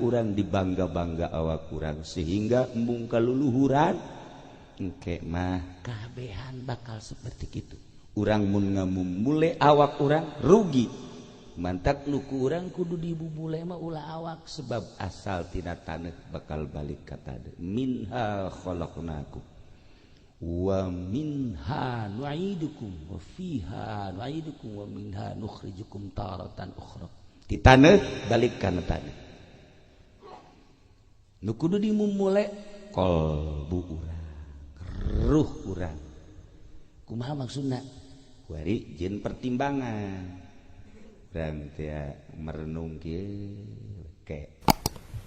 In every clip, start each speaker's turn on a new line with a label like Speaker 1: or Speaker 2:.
Speaker 1: ku urang dibangga-bangga awak urang sehingga embung kaluluhuran engke mah kabehan bakal seperti kitu. Urang mun ngamumule awak urang rugi. Mantak nu ku urang kudu dibubule mah ulah awak sebab asal tina taneuh bakal balik ka taneuh. Minha khalaqnakum wa minha nu'idukum wa fiha nu'idukum wa minha nukhrijukum taratan ukhra. Di taneuh balik kana taneuh. Nu kudu dimumule qalbu urang, ruh urang. Kumaha maksudna? Kuari jeung pertimbangan. Urang teh merenung kieu ke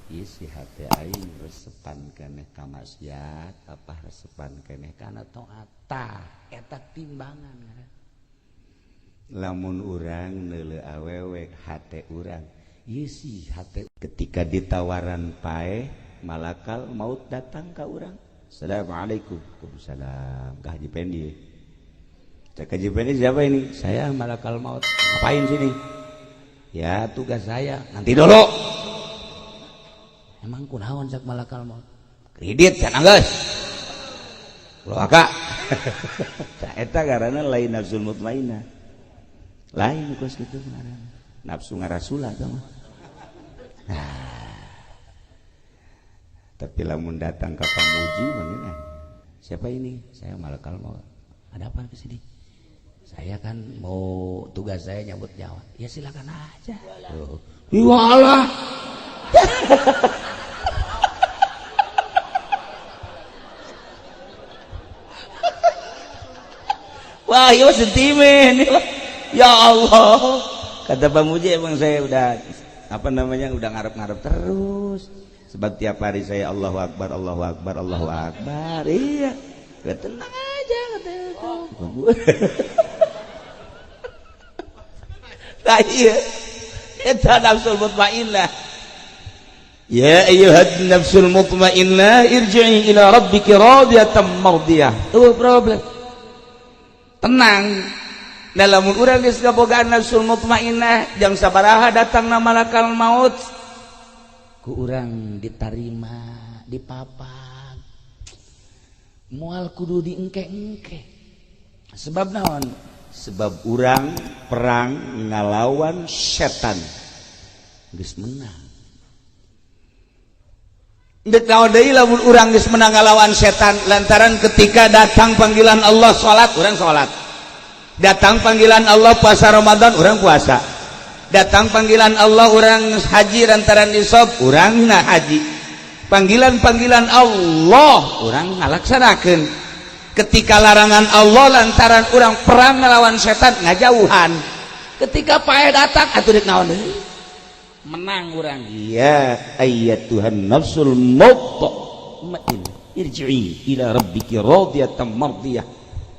Speaker 1: ieu si hate aing resepan keneh ka maksiat apa resepan keneh kana taat. Tah eta timbangan ngaran. Lamun urang neuleuh awewe hate urang ieu si hate ketika ditawaran paeh malakal maut datang ka urang. Assalamualaikum. Waalaikumsalam. Ka Haji Pendi. Cak Haji Pendi siapa ini? Saya malakal maut. Ngapain sini? Ya tugas saya. Nanti dulu. Emang kunaon cak malakal maut? Kredit can geus. Ulah ka. Tah eta ngaranna lain nafsul mutmainah. Lain kos kitu ngaranna. Nafsu ngarasula tah mah. Nah. Tapi lamun datang ka pamuji mah siapa ini? Saya malakal maut. Ada apa ke sini? Saya kan mau tugas saya nyabut nyawa. Ya silakan aja. Tuh. Iwalah. Wah, ieu sentimen. Ya Allah. Kata Bang Muji emang saya udah apa namanya udah ngarep-ngarep terus. Sebab tiap hari saya Allahu Akbar, Allahu Akbar, Allahu Akbar. Iya. Udah tenang aja kata itu. Nah, iya. Eta nafsul mutmainnah. Ya ayyuhan nafsul mutmainnah irji'i ila rabbiki radiyatan mardiyah. Tuh problem. Tenang. Dalam urang geus kabogaan nafsul mutmainnah, jang sabaraha datangna malakal maut. Ku urang ditarima, dipapak. Moal kudu diengke-engke. Sebab naon? Sebab urang perang ngalawan setan geus menang. Deuk naon deui lamun urang geus menang ngalawan setan lantaran ketika datang panggilan Allah salat, urang salat. Datang panggilan Allah puasa Ramadan, urang puasa. Datang panggilan Allah urang haji lantaran nisab, urang na haji. Panggilan-panggilan Allah urang ngalaksanakeun. Ketika larangan Allah lantaran urang perang ngelawan setan ngajauhan. Ketika paeh datang atuh deuk naon deui? Menang urang. Ya ayyatuhan nafsul mutmainnah irji'i ila rabbiki radiyatan mardiyah.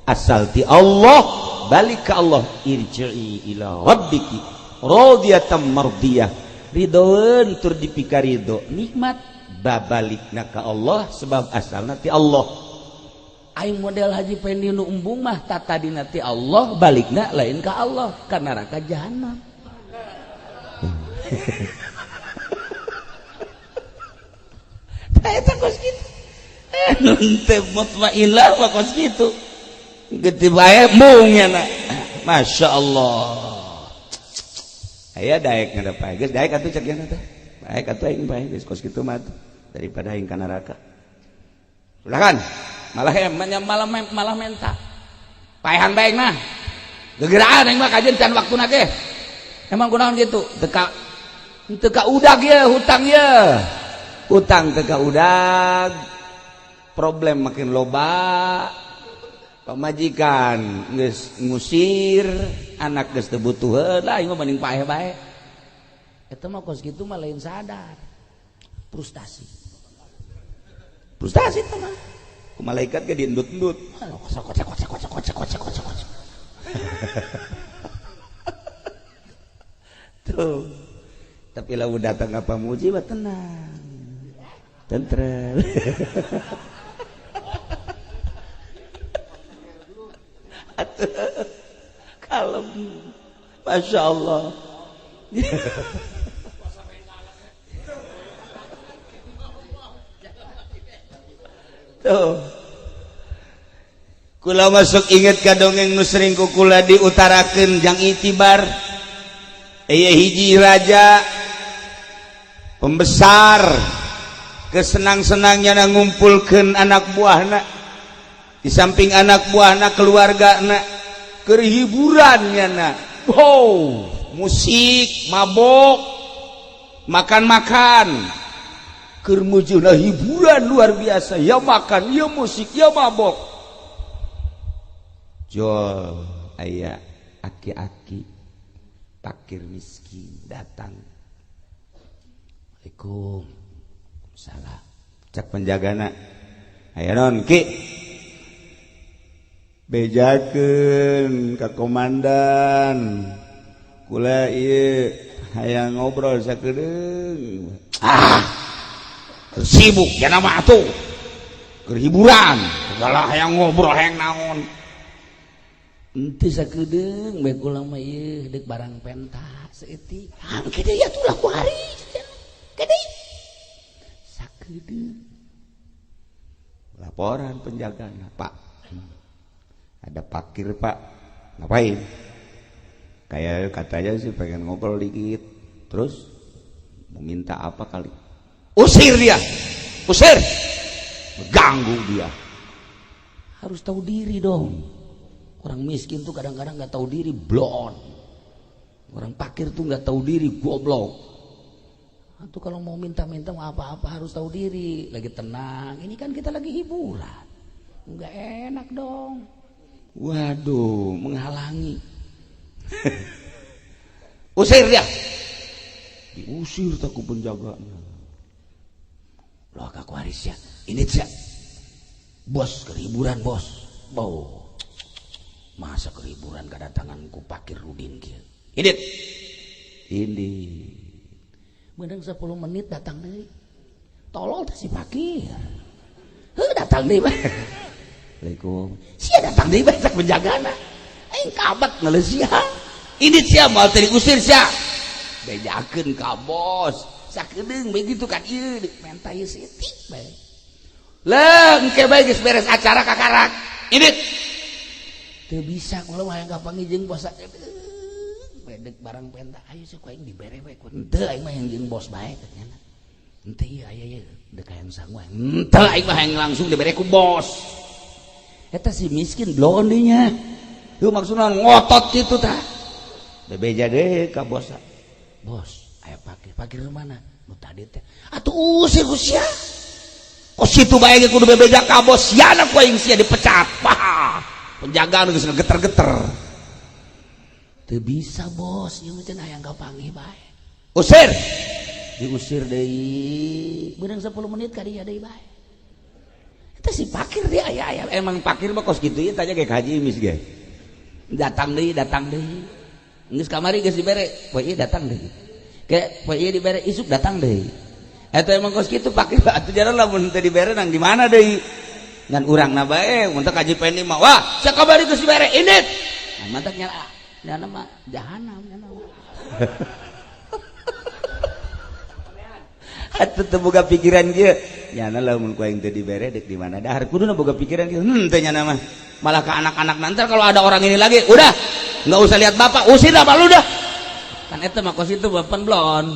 Speaker 1: Asal ti Allah balik ke Allah, irji'i ila rabbiki radiyatan mardiyah. Ridhoeun tur dipika ridho nikmat babalikna ka Allah sebab asalna ti Allah. Aing model Haji Pendi nu embung mah tatadina ti Allah balikna lain ka Allah ka neraka jahanam. Tah eta kos kitu. Nu teu mutmainah mah kos kitu. Gede bae mung nya na. Masya Allah. Aya daek ngadep pae geus daek atuh cek nya teh. Baek atuh aing bae geus kos kitu mah daripada aing ka neraka. Silakan. Malah malah menta. Paehan bae mah. Gegeraan aing mah kajeun can waktuna ge. Emang kunaon kitu? Teu ka udag ye hutang ye. Hutang teu ka udag. Problem makin loba. Pamajikan geus ngusir, anak geus teu butuheun lah aing mah mending paeh bae. Eta mah kos kitu mah lain sadar. Frustasi. Frustasi teh mah. Ku malaikat ge diendut-endut. Kocok kocok kocok kocok kocok kocok kocok kocok. Tuh. Tapi lamun datang ka pamuji mah tenang. Tentrem. Kalem. Masya Allah. Tuh. Kula masuk inget ka dongeng nu sering ku kula diutarakeun jang itibar. Aya hiji raja pembesar kesenang-senangnya na ngumpulkeun anak buahna. Di samping anak buahna keluargana keur hiburannya na. Wow, musik, mabok, makan-makan. Keur mujuna hiburan luar biasa, ya makan, ya musik, ya mabok. Jol aya aki-aki pakir miskin datang. Assalamualaikum. Salam. Cak penjagana. Aya naon ki? Bejakeun ka komandan. Kula ieu hayang ngobrol sakedeung. Ah. Sibuk jana mah atuh. Keur hiburan, segala hayang ngobrol hayang naon. Henteu sakedeung bae kula mah ieu deuk barang penta saeutik. Ah engke deui atuh lah ku hari. Gede. Sakedeung. Laporan penjagana, Pak. Ada pakir, Pak. Ngapain? Kayak katanya sih pengen ngobrol dikit. Terus mau minta apa kali? Usir dia. Usir. Ganggu dia. Harus tahu diri dong. Orang miskin tuh kadang-kadang nggak tahu diri, blon. Orang pakir tuh nggak tahu diri, goblok. Atau kalau mau minta-minta mau apa-apa harus tahu diri. Lagi tenang, ini kan kita lagi hiburan. Nggak enak dong. Waduh, menghalangi. Usir dia. Diusir tak ku penjaganya. Loh aku haris ya. Ini ya. Bos kehiburan bos. Bau. Masa kehiburan kedatangan ku pakir Rudin kieu. Ini. Ini. Menang 10 menit datang deui. Tolol teh si pakir. Heuh datang deui bae. Assalamualaikum. Sia datang deui bae cak penjagana. Aing kabat ngeuleuh sia. Ini sia moal teh diusir sia. Bejakeun ka bos. Sakedeung begitu kan ieu deuk menta ieu saeutik bae. Lah engke bae geus beres acara kakarak. Ini teu bisa kula mah hayang kapanggih jeung bos sakedeung. Bedek barang penta ayo sok aing dibere we ku henteu aing mah hayang jeung bos bae katanya. Henteu ieu aya ieu deuk hayang sangu henteu aing mah hayang langsung dibere ku bos. Eta si miskin bloon dinya. Ieu maksudna ngotot kitu tah. Bebeja deui ka bos. Bos, aya pakir. Pakir mana? Nu tadi teh. Atuh usir ku sia. Kos kitu bae ge kudu bebeja ka bos. Siana ku aing sia dipecat. Wah, penjagaan geus geter-geter. Teu bisa bos, ieu mah cenah hayang kapanggih bae. Usir. Diusir deui. Beunang 10 menit ka dieu deui bae. Eta si pakir dia aya aya emang pakir mah kos kitu ieu tanya ge ka Haji Imis ge. Datang deui, datang deui. Geus kamari geus dibere, poe ieu datang deui. Ke poe ieu dibere isuk datang deui. Eta emang kos kitu pakir atuh jalan lamun teu dibere nang di mana deui. Ngan urangna bae mun teh ka Haji Pendi mah wah sakabari geus dibere indit. Nah, mantak nya nyana mah jahanam nyana mah. Atuh teu boga pikiran kieu. Nyana lamun ku aing teu dibere deuk di mana dahar kuduna boga pikiran kieu. Teh nyana mah. Malah ke anak-anak nanti kalau ada orang ini lagi, udah nggak usah lihat bapak, usir lah lu dah. Kan eta mah kos itu bapan blon.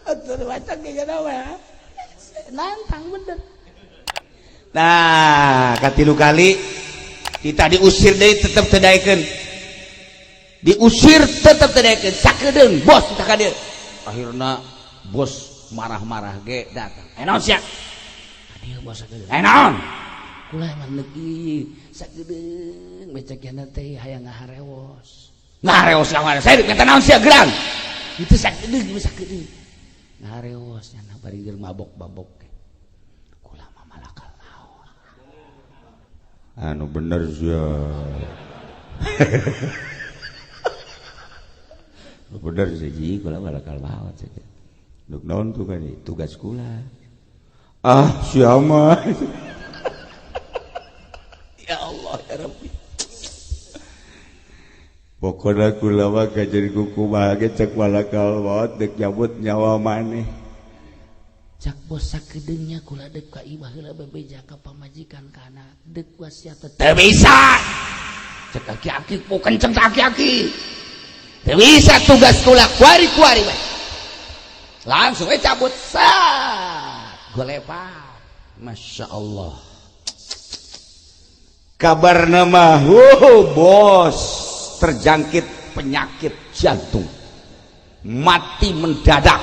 Speaker 1: Atuh baca ge nyana mah. Nantang bener. Nah, katilu kali kita diusir deui tetep teu daekeun. Diusir tetep teu daekeun. Sakedeung bos kita ka dieu. Akhirna bos marah-marah ge datang. Eh naon sia? Ka dieu bos sakedeung. Eh naon? Kula emang legi sakedeung becekna teh hayang ngaharewos. Ngaharewos ka mana? Saya minta naon sia gerang. Itu sakedeung sakedeung. Ngaharewos nya bari keur mabok-mabok. Kula mah malakal maut. Anu bener sia. Bener sih ji, kula malakal maut sih. Duk naon tuh kan tugas kula. Ah, siapa? Ya Allah ya Rabbi. Pokoknya kula mah kajeun kukumaha ge cek malakal maut deuk nyabut nyawa maneh.
Speaker 2: Cak bos, sakedeungnya kula deuk ka imah heula, bebeja ka pamajikan, ka anak, deuk wasiat teu bisa. Cek aki-aki, ku kenceng aki-aki, teu bisa, tugas kula kuari-kuari bae. Langsung we cabut, sat golepa.
Speaker 1: Masya Allah, kabar nama, oh, bos terjangkit penyakit jantung, mati mendadak.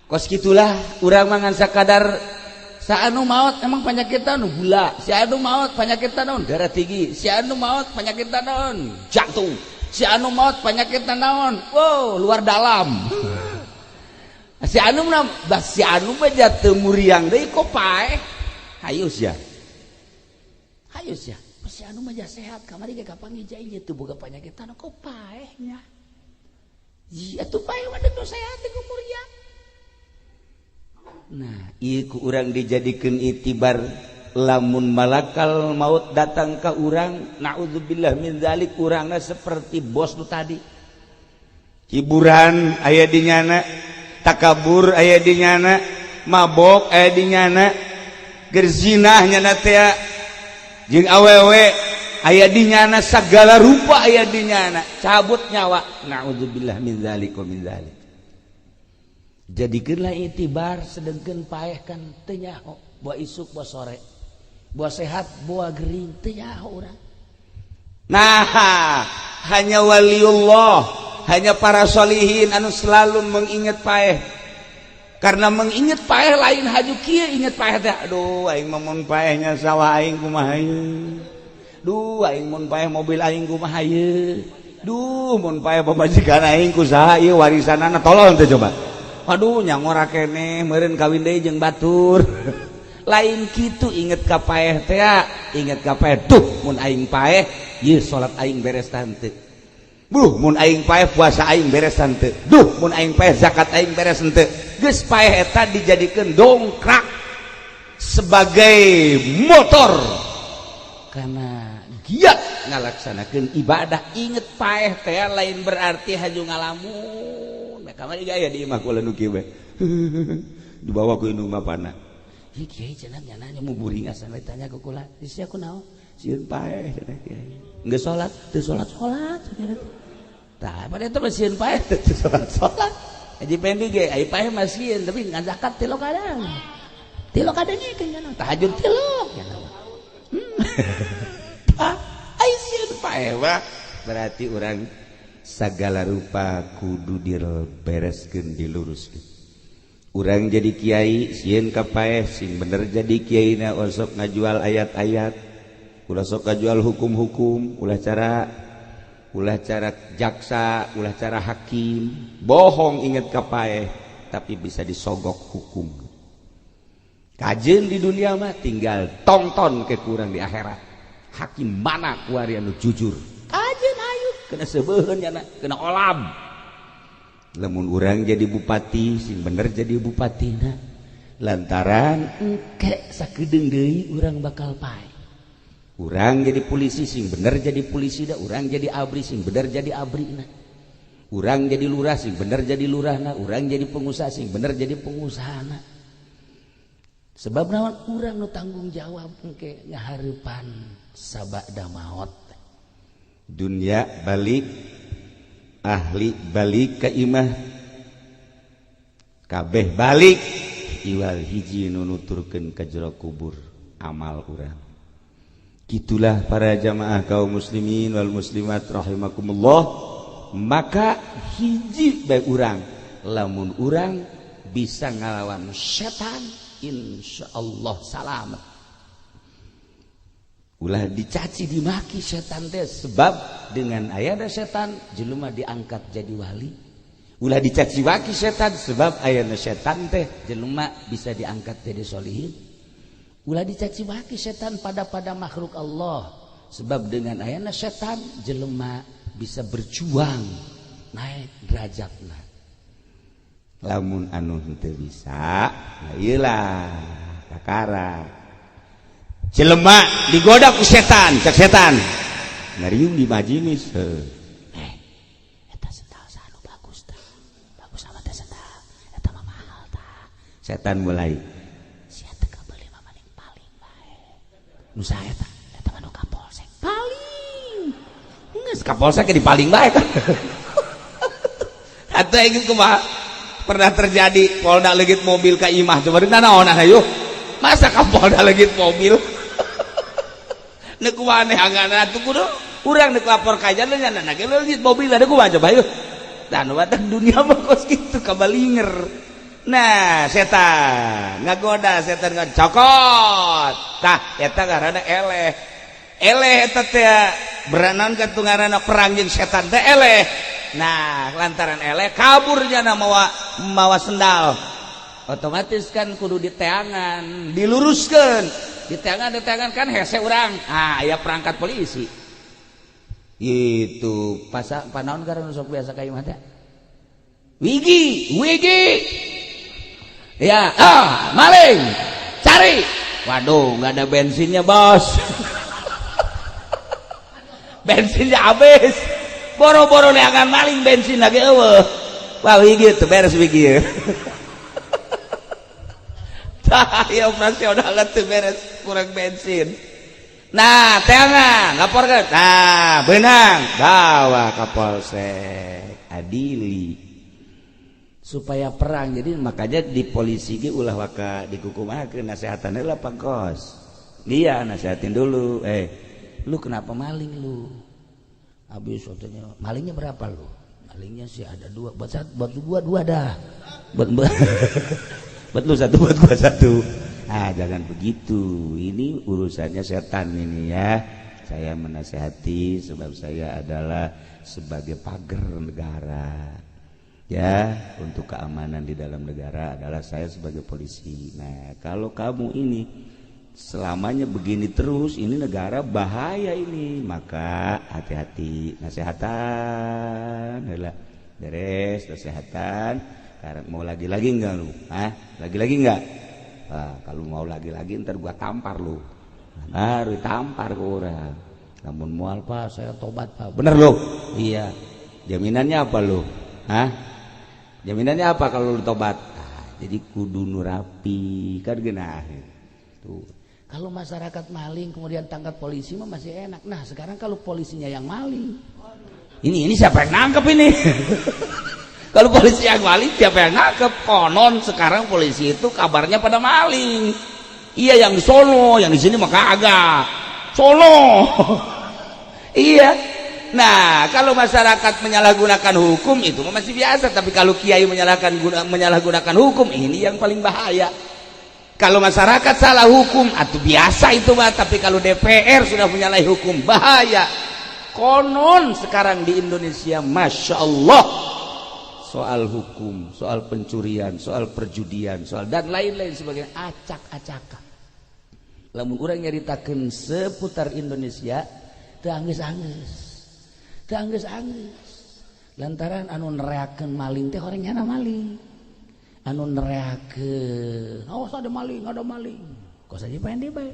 Speaker 1: Kos gitulah urang mangan sakadar si anu maut emang penyakit anu gula, si anu maut penyakit naon, darah tinggi, si anu maut penyakit naon, jantung, si anu maut penyakit naon, wow, luar dalam, si anu mah, bah, si anu mah jatuh muriang deui kok paeh. Hayu sia,
Speaker 2: Hayu sia, si anu mah sehat kamari ge kapanggih jai teu boga penyakit anu, kok paehnya? Iya tuh, paeh mah nu sehat jeung muriang.
Speaker 1: Nah, ieu ku urang dijadikeun itibar. Lamun malakal maut datang ke urang, naudzubillah min dzalik, urangna seperti bos nu tadi, hiburan aya di nyana, takabur aya di nyana, mabok aya di nyana, gerzinah nyana teh jeung awewe aya di nyana, segala rupa aya di nyana, cabut nyawa. Naudzubillah min dzalik wa min dzalik.
Speaker 2: Jadikanlah itibar, sedengkeun paeh kan teu nyaho, boa isuk boa sore, boa sehat boa gering, teu nyaho urang.
Speaker 1: Nah, hanya waliullah, hanya para solihin anu selalu mengingat paeh. Karena mengingat paeh lain haju kieu inget paeh teh. Aduh, aing mah mun paehnya sawah aing kumaha ieu? Duh, aing mun paeh mobil aing kumaha ieu? Duh, mun paeh pamajikan aing ku saha ieu warisanana? Tolong teh coba. Aduh, nyangora keneh meureun kawin deui jeung batur. Lain kitu inget ka paeh teh, inget ka paeh tuh, mun aing paeh ieu salat aing beres tante. Duh, mun aing paeh puasa aing beres tante. Duh, mun aing paeh zakat aing beres henteu. Geus paeh eta dijadikeun dongkrak sebagai motor
Speaker 2: karena giat ngalaksanakeun ibadah. Inget paeh teh lain berarti haju ngalamun. Nah,
Speaker 1: kamari gaya di imah kula nu kieu we, dibawa ku indung bapana.
Speaker 2: Ih, kiai cenah nyana mau buringasan we, tanya ke kula. Sia kunaon?
Speaker 1: Sieun paeh cenah kiai.
Speaker 2: Geus salat, teu salat salat. Tah, pada itu mah sieun paeh teu salat salat. Haji Pendi ge ai paeh mah sieun, tapi ngazakat tilok kadang. Tilok kadang ieu kan nyana tahajud tilok nyana.
Speaker 1: Tah, ai sieun paeh mah berarti urang segala rupa kudu dibereskeun, diluruskeun. Urang jadi kiai sieun ka paeh, sing bener jadi kiai na, osok ngajual ayat-ayat, ulah sok ngajual hukum-hukum, ulah cara jaksa, ulah cara hakim bohong. Inget ka paeh, tapi bisa disogok hukum. Kajeun di dunia mah tinggal tonton ke kurang di akhirat, hakim mana kuari anu jujur.
Speaker 2: Kajeun ayu
Speaker 1: kena sebeuheun nyana, kena olam. Lamun urang jadi bupati, sing bener jadi bupatina, lantaran
Speaker 2: engke sakedeung deui urang bakal paeh.
Speaker 1: Urang jadi polisi, sing bener jadi polisi dah. Urang jadi abri, sing bener jadi abri na. Urang jadi lurah, sing bener jadi lurah na. Urang jadi pengusaha, sing bener jadi
Speaker 2: pengusaha na. Sebab naon? Urang nu tanggung jawab engke ngahareupan sabada maot.
Speaker 1: Dunia balik, ahli balik ke imah, kabeh balik, iwal hiji nu nuturkeun ka jero kubur, amal urang. Gitulah para jamaah kaum muslimin wal muslimat rahimakumullah. Maka hiji bae urang, lamun urang bisa ngalawan setan,
Speaker 2: insyaallah salamet.
Speaker 1: Ulah dicaci dimaki setan teh, sebab dengan ayana setan jelema diangkat jadi wali. Ulah dicaci maki setan, sebab ayana setan teh
Speaker 2: jelema bisa diangkat jadi solihin. Ulah dicaci maki setan pada pada makhluk Allah, sebab dengan ayana setan jelema bisa berjuang naik derajatna.
Speaker 1: Lamun anu henteu bisa, nah iyalah kakara jelema digoda ku setan. Cek setan, ngariung di majelis.
Speaker 2: Eh, eta sendal sanu bagus tah, bagus amat teh sendal eta mah, mahal tah.
Speaker 1: Setan mulai sia teu kabeuli mah maling paling bae. Nu saha eta? Eta mah nu Kapolsek. Paling. Geus Kapolsek di paling bae kan. Atuh ingin kumaha? Pernah terjadi Polda leungit mobil ka imah, coba di naon ayo. Masa Kapolda leungit mobil? Neuk kumaha neangan atuh kudu urang neuk lapor ka nya nya ge leungit mobil ada kumaha coba yeuh. Dan dunia mah kos kitu kabalinger. Nah, setan ngagoda, setan ngacokot. Tah, eta ngaranna eleh. Eleh eta teh beranan ka tu ngaranna perang jeung setan teh eleh. Nah, lantaran eleh kaburnya na mawa mawa sendal. Otomatis kan kudu diteangan, diluruskeun. Diteangan, diteangan kan hese urang. Ah, aya perangkat polisi. Itu pasak panaon karena sok biasa ka imah teh. Wigi, wigi. Ya, ah, maling. Cari. Waduh, nggak ada bensinnya, Bos. Bensinnya habis. Boro-boro neangan maling, bensin lagi eueuh. Wah, wigi teu beres wigi. Tah, ya operasional teu beres, kurang bensin. Nah, teangan, laporkeun. Nah, beunang, bawa ka polsek. Adili. Supaya perang jadi makanya di polisi ge ulah waka dikukumakeun, nasehatan heula pangkos. Dia nasehatin dulu, "Eh, lu kenapa maling lu?" Habis katanya, "Malingnya berapa lu?" "Malingnya sih ada dua, buat satu, buat gua dua dah. Buat buat, buat lu satu, buat gua satu." Ah, jangan begitu. Ini urusannya setan ini ya. Saya menasehati sebab saya adalah sebagai pagar negara. Ya, untuk keamanan di dalam negara adalah saya sebagai polisi. Nah, kalau kamu ini selamanya begini terus, ini negara bahaya ini. Maka hati-hati, nasehatan heula. Beres nasehatan, sekarang mau lagi-lagi enggak lu? Hah? Lagi-lagi enggak? Ah, kalau mau lagi-lagi ntar gua tampar lu. Baru tampar ke orang. "Namun mual, Pak, saya tobat, Pak." "Bener lu?" "Iya." "Jaminannya apa lu? Hah? Jaminannya apa kalau lu tobat?" Ah, jadi kudu nu rapi kan geunah. Tuh.
Speaker 2: Kalau masyarakat maling kemudian tangkap polisi mah masih enak. Nah, sekarang kalau polisinya yang maling.
Speaker 1: Ini siapa yang nangkep ini? Kalau polisi yang maling siapa yang nangkep? Konon sekarang polisi itu kabarnya pada maling. Iya, yang di sono, yang di sini mah kagak. Sono. Iya. Nah, kalau masyarakat menyalahgunakan hukum itu masih biasa, tapi kalau kiai menyalahgunakan hukum ini yang paling bahaya. Kalau masyarakat salah hukum atau biasa itu mah, tapi kalau DPR sudah menyalahi hukum bahaya. Konon sekarang di Indonesia, masya Allah, soal hukum, soal pencurian, soal perjudian, soal dan lain-lain sebagainya,
Speaker 2: acak-acakan. Lamun urang nyaritakeun seputar Indonesia, teu anggeus-anggeus. Teu anggeus-anggeus. Lantaran anu nereakeun maling teh orang nyana maling. Anu nereakeun, "Awas ada maling, ada maling." Kos aja pengen bae.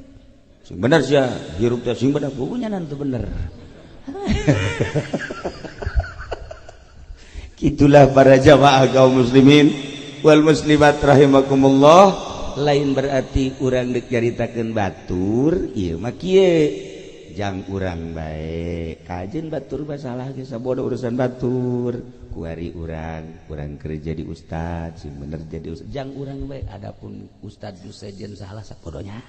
Speaker 1: Sing bener sih ya, hirup teh sing bener, pokoknya nanti bener. Itulah para jamaah kaum muslimin wal muslimat rahimakumullah. Lain berarti urang dek nyaritakeun batur, ieu mah kieu. Jang urang bae, kajen batur masalah ge sabodo urusan batur. Kuari urang, urang kerja di ustad, sing bener jadi ustad.
Speaker 2: Jang urang bae, adapun ustad nu sejen salah sabodonya.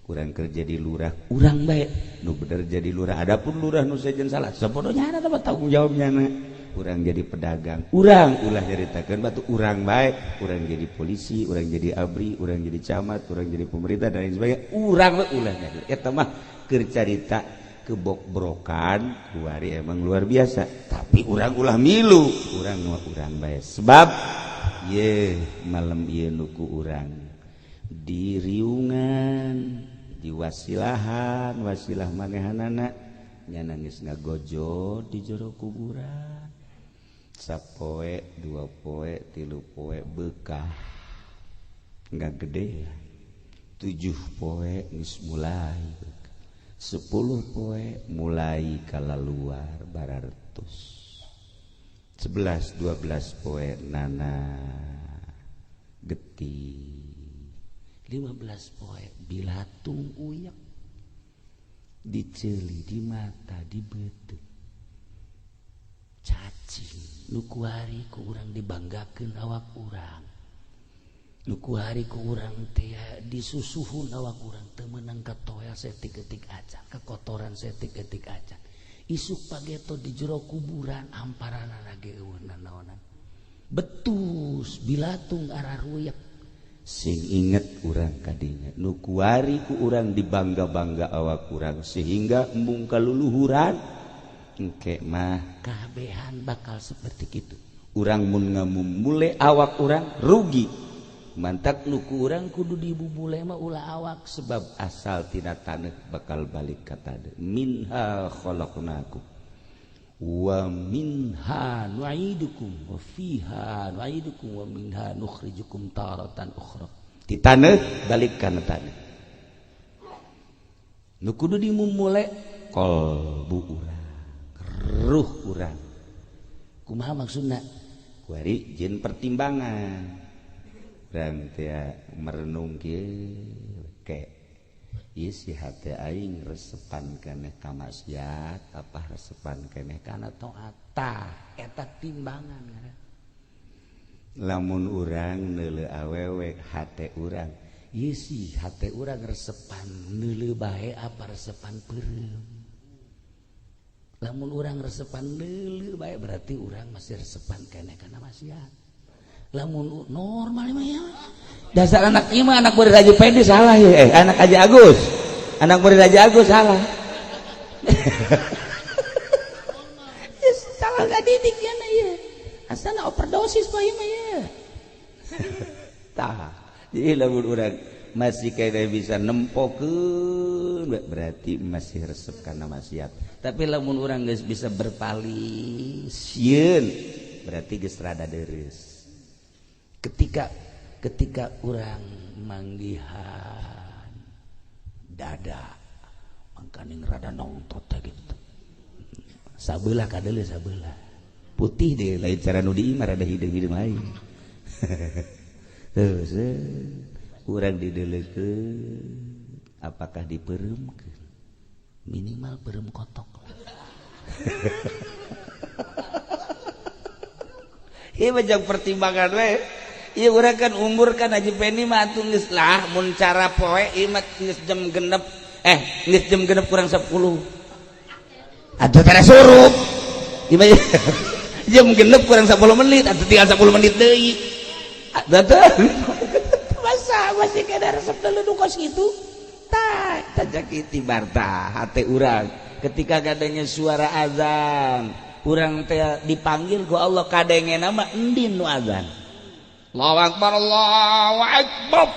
Speaker 1: Kurang kerja di lurah, urang bae nu bener jadi lurah, adapun lurah nu sejen salah sabodonya mah tanggung jawabnya na. Urang jadi pedagang, urang ulah nyaritakeun batu, urang bae, urang jadi polisi, urang jadi ABRI, urang jadi camat, urang jadi pemerintah dan lain sebagainya, urang bae ulah nyari eta mah keur carita kebokbrokan kuari emang luar biasa, tapi urang ulah milu, urang mah urang bae sebab ye malam ieu nuku urang di riungan di wasilahan wasilah manehanana nya nangis ngagojo di jero kuburan sapoe dua poe tilu poe bekah nggak gede ya 7 poe geus mulai 10 poe mulai kalaluar bararetus 11 12 poe nana Getih
Speaker 2: 15 poe bilatung uyak
Speaker 1: diceuli di mata, di beuteung,
Speaker 2: cacing. Nu kuari ku urang dibanggakeun awak urang, nu kuari ku urang teh disusuhun awak urang, teu meunang katoel saeutik-eutik acan, kekotoran saeutik-eutik acan. Isuk pageto di jero kuburan hamparanana ge euweuh nanaonan, betus bilatung araruyak.
Speaker 1: Sing inget urang kadinya, nu kuari ku urang dibangga-bangga awak urang sehingga embung kaluluhuran engke mah
Speaker 2: kabehan bakal seperti itu.
Speaker 1: Urang mun ngamumule awak urang rugi. Mantak nu ku urang
Speaker 2: kudu dibubule mah ulah awak,
Speaker 1: sebab asal tina taneuh bakal balik ka taneuh. Minha khalaqnakum wa
Speaker 2: minha nu'idukum wa fiha nu'idukum wa minha nukhrijukum taratan ukhra.
Speaker 1: Ti taneuh balik kana taneuh. Nu kudu dimumule qalbu urang, ruh urang.
Speaker 2: Kumaha maksudna?
Speaker 1: Kuari jeung pertimbangan urang teh merenung kieu ke ieu si hate aing resepan keneh ka maksiat apa resepan keneh
Speaker 2: kana taat. Tah eta timbangan ngaran.
Speaker 1: Lamun urang neuleuh awewe hate urang
Speaker 2: ieu si hate urang resepan neuleuh bae apa resepan peureum. Lamun urang resepan neuleuh bae berarti urang masih resepan keneh kana maksiat. Lamun normal mah ya
Speaker 1: dasar anak ieu mah anak murid Haji Pendi salah ya, anak Haji Agus, anak murid Haji Agus salah.
Speaker 2: Ya, salah gak didik ya na ya asalna overdosis bae mah ya.
Speaker 1: Tah jadi lamun urang masih kena bisa nempokeun berarti masih resep kana maksiat. Tapi lamun urang geus bisa berpaling sieun berarti geus rada dereus.
Speaker 2: Ketika ketika urang manggihan dada mangkaning rada nongtot teh gitu, sabelah kadeuleu sabelah
Speaker 1: putih deh, lain cara nu di imah rada hideung-hideung lain. Terus urang dideuleukeun apakah dipereumkeun,
Speaker 2: minimal peureum kotok lah.
Speaker 1: Ieu mah jang pertimbangan we. Ieu urang kan umur kan Haji Pendi mah atuh geus lah mun cara poe ieu mah geus jam genep, geus jam genep kurang 10. Atuh tara surup. Ieu mah jam genep kurang 10 menit atuh tinggal 10 menit deui. Atuh
Speaker 2: masa masih kena resep deuleu nu kos kitu.
Speaker 1: Tah tajak itibar tah hate urang ketika kadangnya suara azan urang teh dipanggil ku Allah kadengena mah endin nu azan. Allahu akbar, Allahu akbar.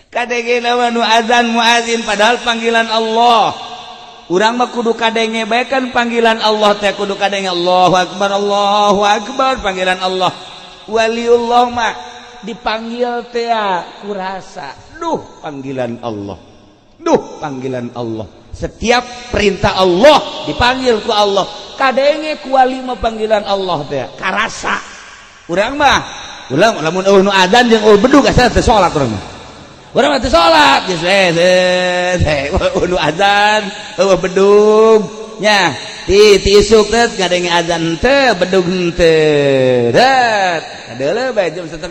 Speaker 1: Kadengena mah nu azan muazin padahal panggilan Allah. Urang mah kudu kadenge bae kan panggilan Allah teh kudu kadenge Allahu akbar, Allahu akbar panggilan Allah. Waliullah mah dipanggil teh kurasa duh panggilan Allah. Duh panggilan Allah. Setiap perintah Allah dipanggil ku Allah. Kadenge ku wali mah panggilan Allah teh karasa. Urang mah ulang lamun eueuh nu adzan jeung eueuh bedug asa teu salat urang mah. Urang mah teu salat geus we nu adzan eueuh bedug nya ti ti isuk teh kadenge adzan teu bedug henteu. Dat kadeuleu bae jam 3:30,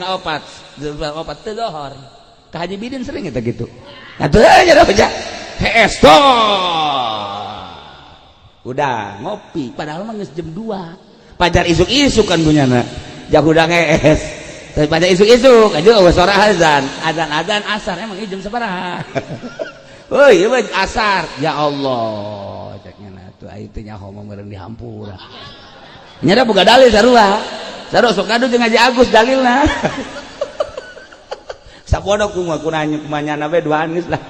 Speaker 1: jam 3:30 teu dohor. Ka Haji Bidin sering eta kitu. Atuh nya da hees toh. Udah ngopi
Speaker 2: padahal mah geus jam 2.
Speaker 1: Pajar isuk-isuk kan punyana. Jauh udah ngees. Tapi pada isuk-isuk aja eueuh suara azan.
Speaker 2: Azan-azan asar emang ieu jam sabaraha?
Speaker 1: Euy, ieu mah asar.
Speaker 2: Ya Allah, cek nya atuh ai teh nyaho mah meureun dihampura.
Speaker 1: Nya da boga dalil sarua. Sarua sok kadu jeung Haji Agus dalilna. Sapodo kumaha kunanya kumanyana we duaan geus lah.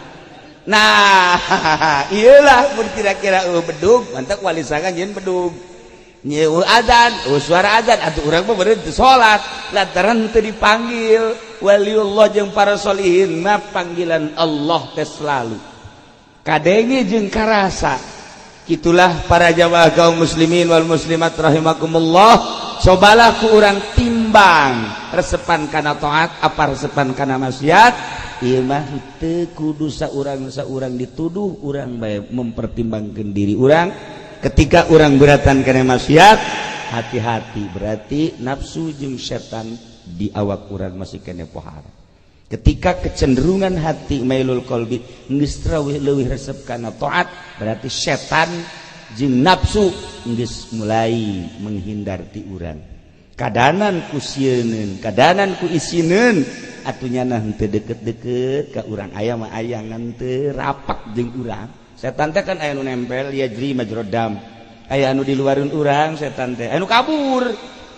Speaker 1: Nah, iyalah mun kira-kira bedug, mantak wali sanga nyieun bedug. Nyieun azan, suara azan atuh urang mah beureun teu salat, lantaran teu dipanggil. Waliullah jeung para solihin mah panggilan Allah teh selalu kadenge jeung karasa. Itulah para jamaah kaum muslimin wal muslimat rahimakumullah. Cobalah ku urang timbang resepan kana taat apa resepan kana maksiat. Ieu mah teu kudu saurang saurang dituduh, urang bae mempertimbangkan diri urang. Ketika urang beratan kana maksiat, hati-hati, berarti nafsu jeung setan di awak urang masih kene pohara. Ketika kecenderungan hati mailul qalbi geus leuwih resep kana taat, berarti setan jeung nafsu geus mulai menghindar ti urang. Kadanan ku sieuneun, kadanan ku isineun, atuh nyana henteu deket-deket ka urang. Aya mah aya, ngan teu rapat jeung urang. Setan teh kan aya nu nempel, yajri majrad dam, aya anu di luareun urang. Setan teh aya nu kabur.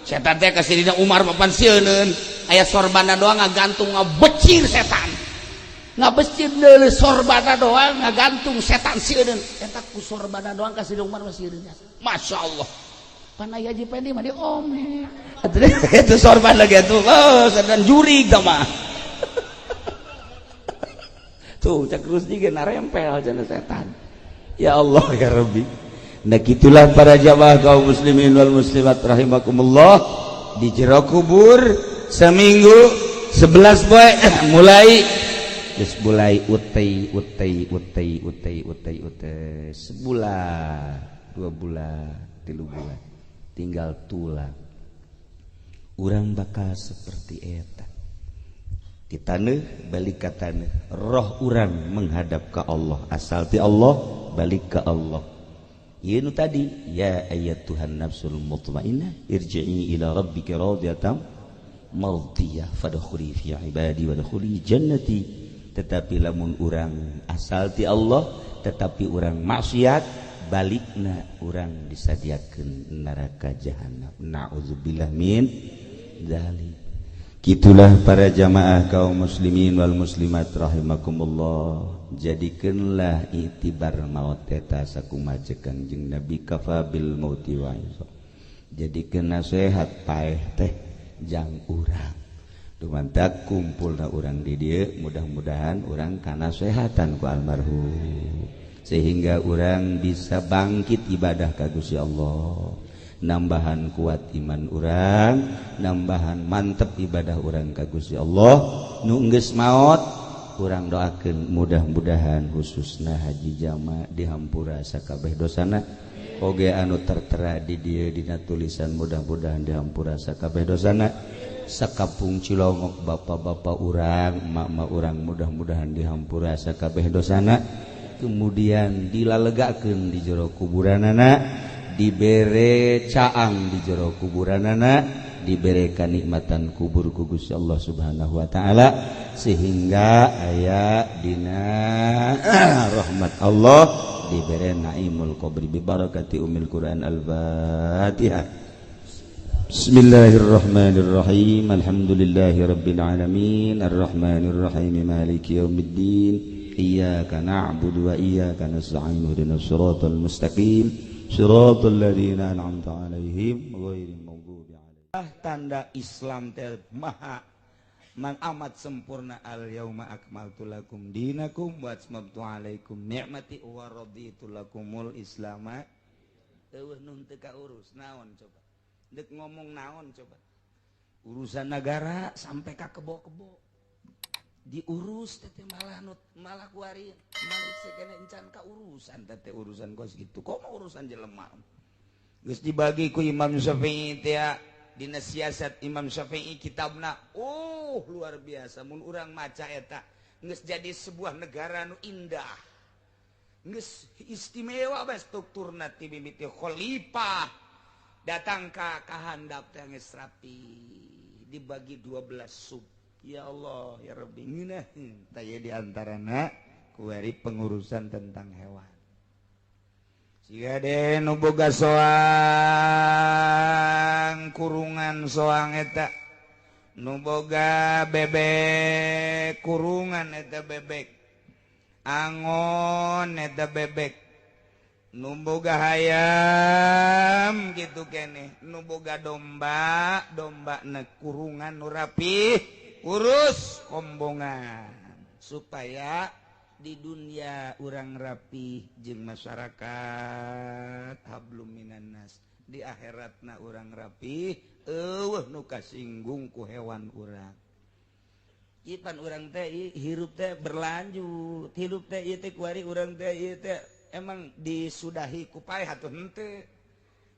Speaker 1: Setan teh ka Sayyidina Umar papan sieuneun, aya sorbana doang ngagantung, ngabecir setan, ngabecir deuleu sorbana doang ngagantung. Setan sieuneun eta ku sorbana doang ka Sayyidina Umar mah sieun. Masya Allah, pan aya Haji Pendi mah diome itu sorban lagi atuh. Oh, setan jurig tah mah tuh. Cak Rusdi ge narempel cenah setan. Ya Allah ya Rabbi. Nah, gitulah para jamaah kaum muslimin wal muslimat rahimakumullah. Di jero kubur seminggu 11 poe mulai geus mulai utei utei utei utei utei utei, sebulan, 2 bulan, 3 bulan, tinggal tulang. Urang bakal seperti eta, di taneuh balik ka taneuh. Roh urang menghadap ke Allah, asal ti Allah balik ke Allah. Ieu nu tadi, ya ayyatuhan nafsul mutmainnah irji'i ila rabbika radiyatan mardiyah fadkhuli fi ibadi wadkhuli jannati. Tetapi lamun urang asal ti Allah tetapi urang maksiat, balikna urang disadiakeun neraka jahanam, naudzubillah min dzalik. Gitulah para jamaah kaum muslimin wal muslimat rahimakumullah. Jadikanlah itibar maut eta sakumaha cek Kanjeng Nabi, kafa bil mauti wa. Jadikeun nasihat paeh teh jang urang. Dumantak kumpulna urang di dieu, mudah-mudahan urang kanasehatan ku almarhum sehingga urang bisa bangkit ibadah ka Gusti Allah, nambahan kuat iman urang, nambahan mantep ibadah urang ka Gusti Allah. Nu geus maot urang doakeun mudah-mudahan, khususna Haji Jama, dihampura sakabeh dosana. Oge anu tertera di dieu dina tulisan, mudah-mudahan dihampura sakabeh dosana. Sakampung Cilongok, bapak-bapak urang, emak-emak urang, mudah-mudahan dihampura sakabeh dosana, kemudian dilalegakeun di jero kuburanana, dibere caang di jero kuburanana, dibere kanikmatan kubur ku Gusti Allah Subhanahu wa taala, sehingga aya dina rahmat Allah, dibere naimul qabri bi barakati umil Quran. Al-Fatihah. Bismillahirrahmanirrahim. Alhamdulillahi rabbil alamin, arrahmanirrahim, maliki yaumiddin, iyyaka na'budu wa iyyaka nasta'in, ihdinas siratal mustaqim, siratal ladzina an'amta 'alaihim ghairil maghdubi 'alaihim. Tanda Islam teh maha man amat sempurna. Al yauma akmaltu lakum dinakum wa atmamtu 'alaikum ni'mati wa raditu lakumul islama. Eueuh nu teu kaurus naon coba? Dek ngomong naon coba? Urusan negara sampai ka kebo-kebo diurus teh, malah nut malah kuari malah sekene encan ka urusan teh, urusan kos gitu. Kok mau urusan jelema geus dibagi ku Imam Syafi'i teh dina siasat Imam Syafi'i kitabna. Oh, luar biasa mun urang maca eta. Geus jadi sebuah negara nu indah, geus istimewa bae strukturna, ti mimiti khalifah datang ka kahandap teh geus rapi, dibagi 12 sub. Ya Allah ya Rabbi, ngeunaheun taya di antarana kuari pengurusan tentang hewan. Siga deh nu boga soang kurungan, soang eta nu boga bebek kurungan, eta bebek angon, eta bebek nu boga hayam gitu kene, nu boga domba, domba na kurungan nu rapi, urus kombongan supaya di dunia urang rapi jeung masyarakat, hablum minannas. Di akhiratna urang rapi, eueuh nu kasinggung ku hewan urang. Ipan urang teh hirup teh berlanjut, hirup teh ieu teh kuari urang teh ieu teh emang disudahi ku paeh atuh henteu.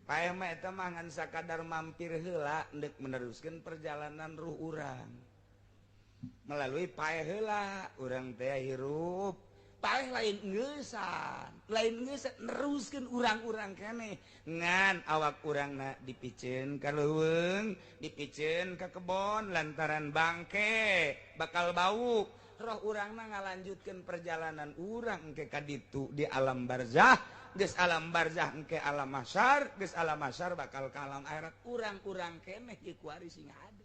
Speaker 1: Paeh mah eta mah ngan sakadar mampir heula ndek meneruskeun perjalanan ruh urang. Melalui paeh heula urang teh hirup. Paeh lain ngeusan, lain ngeusan neruskeun urang-urang keneh. Ngan awak urangna dipiceun ka leuweung, dipiceun ka kebon lantaran bangke bakal bau. Roh urangna ngalanjutkeun perjalanan urang engke ka ditu di alam barzah, geus alam barzah engke alam mahsyar, geus alam mahsyar bakal ka alam akhirat. Urang-urang keneh ieu kuari sing hade.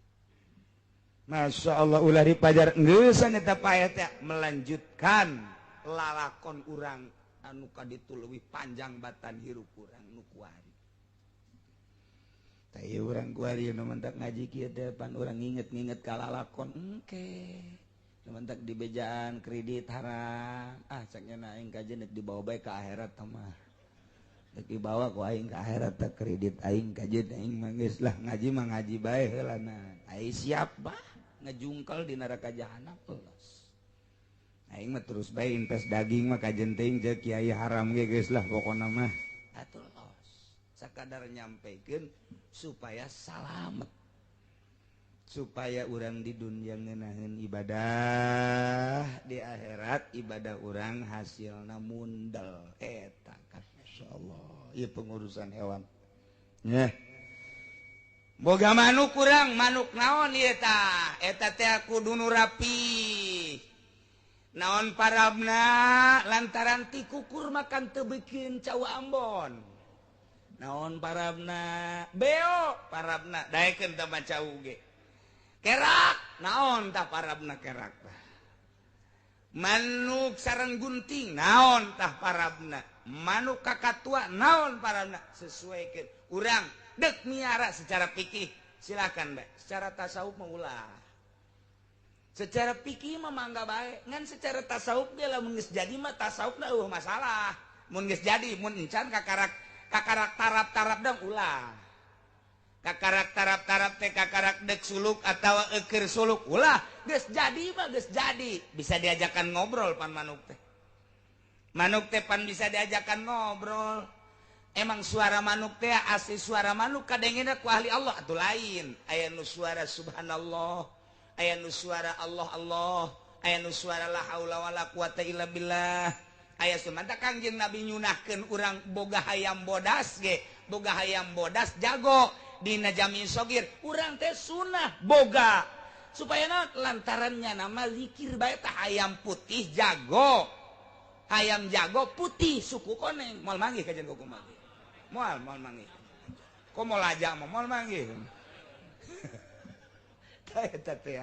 Speaker 1: Masya Allah, ulah dipajar ngeusan eta paeh teh melanjutkan lalakon urang anu kaditu leuwih panjang batan hirup urang nu kuari. Tah ieu urang kuari nu mentak ngaji kieu teh pan urang nginget-nginget ka lalakon engke. Nu mentak dibejaan kredit haram, ah cak nya aing kajen deuk dibawa bae ka akhirat tah mah. Deuk dibawa ku aing ka akhirat teh kredit aing kajen aing mah geus lah ngaji mah ngaji bae heula na. Aing siap bah ngejungkel di neraka jahanam los. Aing mah terus bae invest daging mah kajen teuing jeung kiai haram ge geus lah pokona mah. Atuh los. Sakadar nyampekeun supaya salamet. Supaya urang di dunia ngeunaheun ibadah, di akhirat ibadah urang hasilna mundel eta kan masyaallah. Ieu pengurusan hewan. Nyeh. Boga manuk kurang, manuk naon ieu tah? Eta teh kudu nu rapi. Naon parabna lantaran ti kukur makan teu bikin cau Ambon. Naon parabna beo parabna daekeun teh mah cau ge. Kerak naon tah parabna kerak tah. Manuk sareng gunting naon tah parabna. Manuk kakatua naon parabna sesuaikeun urang dek miara secara fikih silakan bae, secara tasawuf mah ulah. Secara fikih mah mangga bae, ngan secara tasawuf ge lamun geus jadi mah tasawufna eueuh masalah. Mun geus jadi mun encan kakarak kakarak tarap-tarap dong ulah. Kakarak tarap-tarap teh kakarak dek suluk atawa eukeur suluk ulah. Geus jadi mah geus jadi, bisa diajakan ngobrol pan manuk teh. Manuk teh pan bisa diajakan ngobrol. Emang suara manuk teh asli suara manuk kadengena ku ahli Allah atuh lain. Aya nu suara subhanallah, aya nu suara Allah Allah, aya nu suara la haula wala quwata illa billah. Aya sumanta Kangjeng Nabi nyunahkeun urang boga hayam bodas ge, boga hayam bodas jago dina jami sogir, urang teh sunah boga. Supaya naon? Lantarannya nama zikir bae tah hayam putih jago. Hayam jago putih suku koneng, moal manggih kajian kuku manggih. Moal moal manggih. Komo laja mah moal manggih. Tah eta teh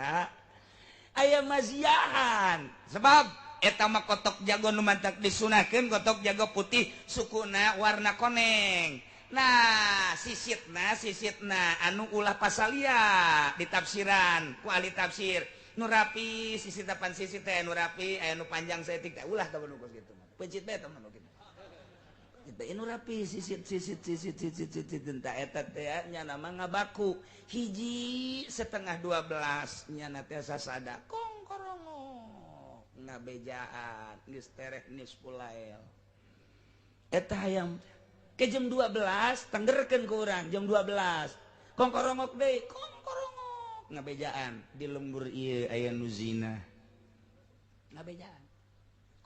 Speaker 1: aya maziahan. Sebab eta mah kotok jago nu mantak disunahkeun kotok jago putih sukuna warna koneng. Nah, sisitna sisitna anu ulah pasalia ditafsiran ku ahli tafsir. Nu rapi sisit pan sisit teh nu rapi aya nu panjang saeutik teh ulah tah nu kos kitu mah. Peuncit bae tah nu kitu. Kitu nu rapi sisit sisit sisit sisit sisit tah eta teh nya nama ngabaku. Hiji setengah 12 nya teh sasada kongkorongok ngabejaan geus tereh nisful lail. Eta hayam ke jam 12 tenggerkeun ku urang jam 12 kongkorongok deui kongkorongok ngabejaan di lembur ieu aya nu zina ngabejaan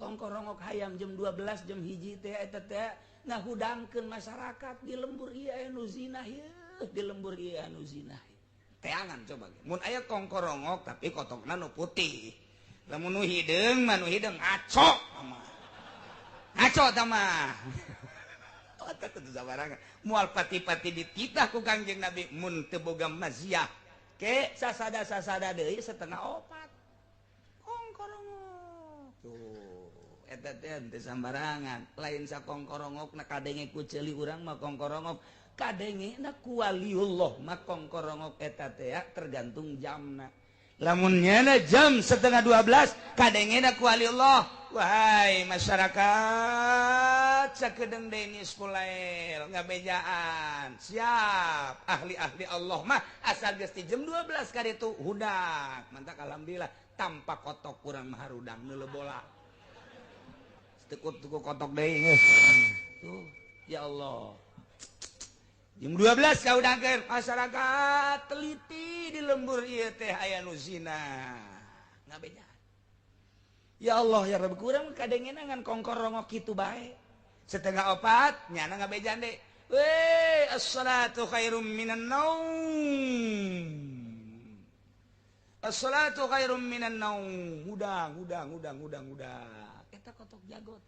Speaker 1: kongkorongok hayam jam 12 jam hiji teh eta teh ngahudangkeun masyarakat di lembur ieu aya nu zina ieu di lembur ieu anu zina teangan coba mun aya kongkorongok tapi kotokna nu putih lamun nu hideung mah nu hideung ngaco mah ngaco tah mah. Mual pati-pati dititah ku Kangjeng Nabi mun teu boga maziah ke sasada-sasada deui setengah opat kongkorongok tuh eta teh teu sambarangan lain sakongkorongokna kadenge ku ceuli urang mah kongkorongok kadengena ku waliullah mah kongkorongok eta teh tergantung jamna. Lamun nyana jam setengah 12 kadengena ku waliullah, wahai masyarakat Masyarakat sakedeung deui niskulail ngabejaan. Siap ahli-ahli Allah mah asal geus ti jam 12 karitu hudang. Mantak alhamdulillah tanpa kotok kurang mah harudang neuleuh bola. Tekut tuku kotok deui geus. Tuh ya Allah. Jam 12 kaudangkeun masyarakat teliti di lembur ieu teh aya nu zina. Ngabejaan. Ya Allah ya Rabbi kurang kadengena ngan kongkor rongok kitu bae. 3:30 nyana ngabejan deui. Weh, as-salatu khairum minan naum. As-salatu khairum minan naum. Hudang hudang hudang hudang hudang. Eta kotok jagot.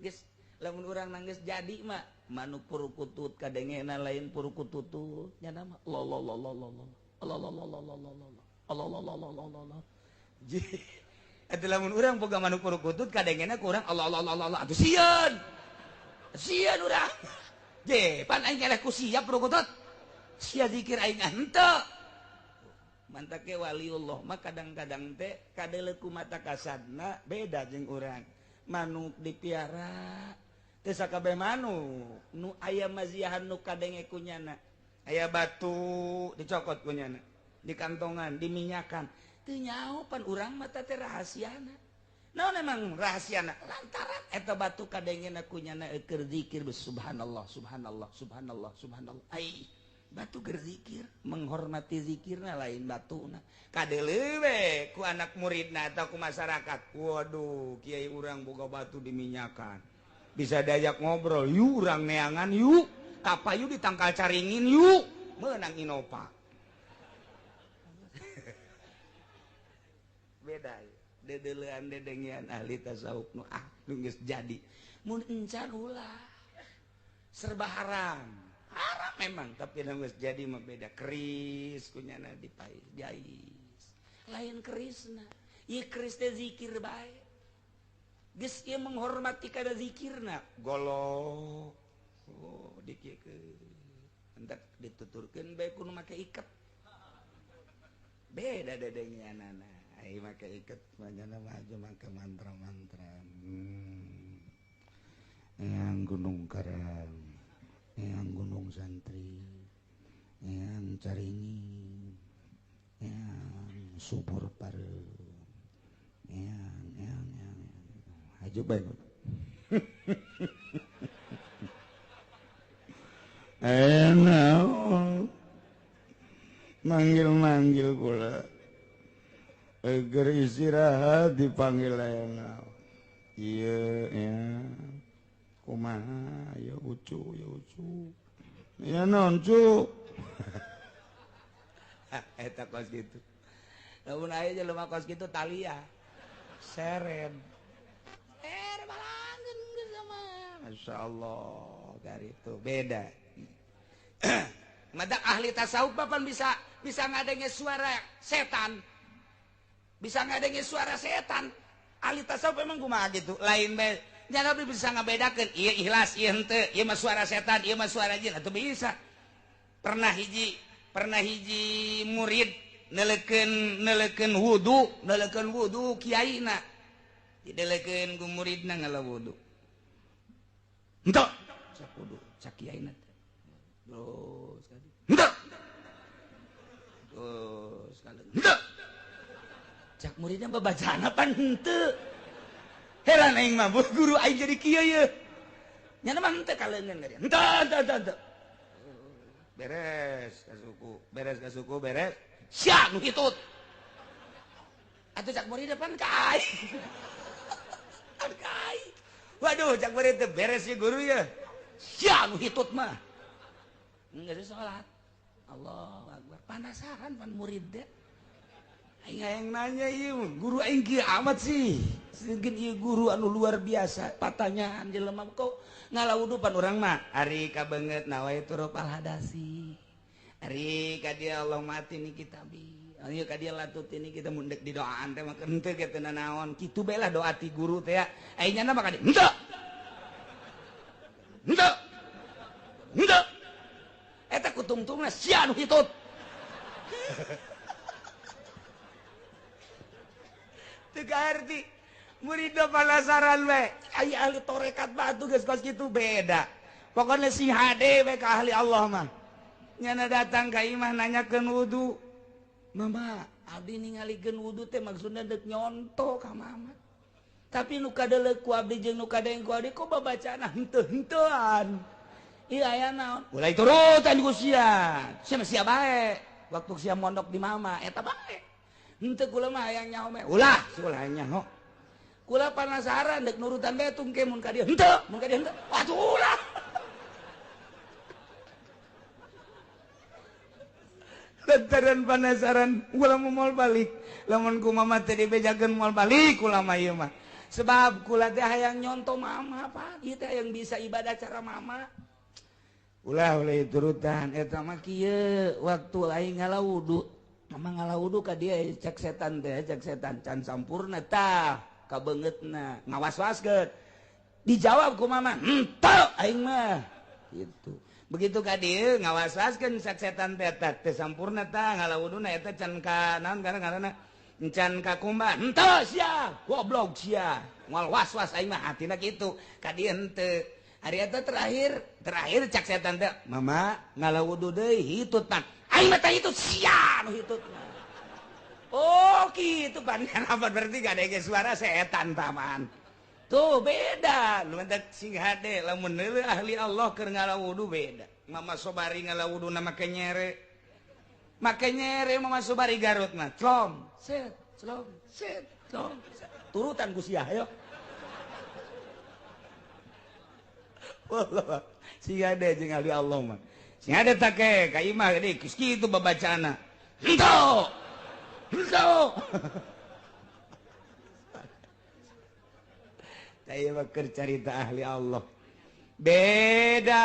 Speaker 1: Geus lamun urang nangis jadi mah manuk purukutut kadengena lain purukututut nyana mah lo lo lo lo lo lo lo lo lo lo lo lo lo lo lo lo lo lo. Eta lamun urang boga manuk purukutut kadengena ku urang Allah Allah Allah Allah atuh sieun. Sieun urang. Je, pan aing eleh ku sia purukutut. Sia zikir aing henteu. Mantak ge waliullah mah kadang-kadang teh kadeuleu ku mata kasadna beda jeung urang. Manuk dipiara teu sakabeh manuk nu aya maziahan nu kadenge ku nyana. Aya batu dicokot ku nyana, dikantongan, diminyakan. Teu nyaho pan urang mah teh rahasiana. Naon emang rahasiana? Lantaran eta batu kadengena ku nyana keur zikir subhanallah subhanallah subhanallah subhanallah. Ai batu keur zikir, menghormati zikirna lain batuna. Kadeuleu we ku anak muridna atau ku masyarakat. Waduh, kiai urang boga batu diminyakan. Bisa diajak ngobrol, yuk urang neangan yuk. Kapayu ditangkal caringin yuk. Meunang Innova. Beda dedelean dedengian ahli tasawuf nu ah nu geus jadi mun encan ulah serba haram haram memang tapi nu geus jadi mah beda keris kunyana dipais jais lain kerisna ieu keris teh zikir bae geus ieu menghormati kada zikirna golok oh dikiekeun hendak dituturkeun bae ku nu make iket beda dedengianana. Ai make iket manyana mah aja make mantra-mantra. Yang gunung karang, yang gunung santri, yang caringin, yang subur pareum, yang aja bae. Enak manggil-manggil kula. Eger istirahat dipanggil enak. Iya ya. Kumaha ya ucu ya ucu. Ya naon cu. Eta kos kitu. Lamun aya jelema kos kitu talia. Seren. Balangeun geus sama. Masyaallah, dari itu beda. Madak ahli tasawuf papan bisa ngadenge suara setan. Bisa ngadenge suara setan. Ahli tasawuf emang kumaha gitu. Lain bae. Nya bisa ngabedakeun ieu ikhlas ieu henteu, ieu mah suara setan, ieu mah suara jin atuh bisa. Pernah hiji murid neleukeun wudu kiaina. Dideleukeun ku muridna ngala wudu. Henteu. Cak wudu, cak kiaina teh. Terus kali. Henteu. Terus kali. Henteu. Cak muridnya babacana pan henteu. Heran aing mah guru aing jadi kieu ye. Nyana mah henteu kaleungeun ka dia. Henteu henteu henteu. Beres ka suku, beres. Sia nu hitut. Atuh cak muridnya pan ka aing. Pan ka aing. Waduh cak murid teh beres ye guru ye. Sia nu hitut mah. Geus salat. Allahu akbar. Panasaran pan murid teh. Aing hayang nanya ieu guru aing kieu amat sih. Sieun ieu guru anu luar biasa. Patanyaan jelema kok ngalawudu pan urang mah. Ari kabeungeut nawaitu rafal hadasi. Ari ka dia Allah mati ni kitabi. Ari ka dia latut ini kita mun deuk didoaan teh mah henteu ge teu nanaon. Kitu bae lah doa ti guru teh ya. Aing nyana mah ka dia henteu. Henteu. Henteu. Eta kutungtungna sia nu hitut. Teu kaarti. Murid penasaran we. Aya ahli torekat batu geus kos kitu beda. Pokoknya si hade we ka ahli Allah mah. Nyana datang ka imah nanyakeun wudu. Mama, abdi ningalikeun wudu teh maksudna deuk nyonto ka mama. Tapi nu kadeleuk ku abdi jeung nu kadeng ku abdi kok babacana henteu-henteuan. Ieu aya naon? Mulai turutan ku sia. Sia mah sia bae. Waktu sia mondok di mama eta bae. Henteu kula mah hayang nyaho meh. Ulah, ulah nyaho. Kula penasaran dek nurutan bae tungke mun ka dieu henteu, mun ka dieu henteu. Atuh ulah. Lantaran penasaran kula moal balik. Lamun ku mama teh dibejakeun moal balik kula mah ieu mah. Sebab kula teh hayang nyonto mama apa? Ieu teh hayang bisa ibadah cara mama. Ulah ulah turutan eta mah kieu waktu aing ngala wudu. Mama ngala wudu ka dieu cek setan teh, cek setan can sampurna tah kabeungeutna ngawas-waskeun. Dijawab ku mama, "Henteu aing mah." Gitu. Begitu ka dieu ngawas-waskeun cek setan teh teh sampurna tah ngala wuduna eta can ka naon karena can ka kumba. Henteu sia, goblok sia. Moal was-was aing mah hatina kitu. Ka dieu henteu. Ari eta terakhir cak setan teh, "Mama ngala wudu deui hitut pan." Aing mah teh hitut sia nu hitut. Oh kitu pan apa berarti gak ada suara setan taman. Tuh beda, lu mentak sing hade lamun neuleun ahli Allah keur ngala wudu beda. Mama Sobari ngala wuduna make nyere. Make nyere Mama Sobari Garut mah. Clom, set, clom, set, clom. Turutan ku sia ayo. Wallah, sing hade jeung ahli Allah mah. Sing hade take ka imah gede geus kitu babacaana. Henteu. Henteu. Saya bakar carita ahli Allah. Beda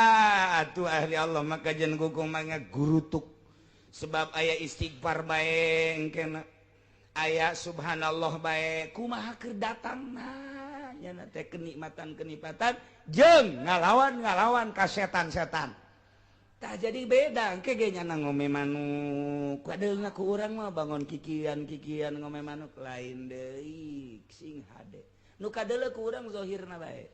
Speaker 1: atuh ahli Allah maka jen kukumangnya gurutuk. Sebab aya istighfar bae engkena. Aya subhanallah bae kumaha keur datangna nya teh kenikmatan-kenikmatan jeung ngalawan-ngalawan ka setan-setan. Tah jadi beda engke ge nya ngome manuk. Kadeungna ku urang mah bangun kikian-kikian ngome manuk lain deui sing hade. Nu kadeuleu ku urang zahirna bae.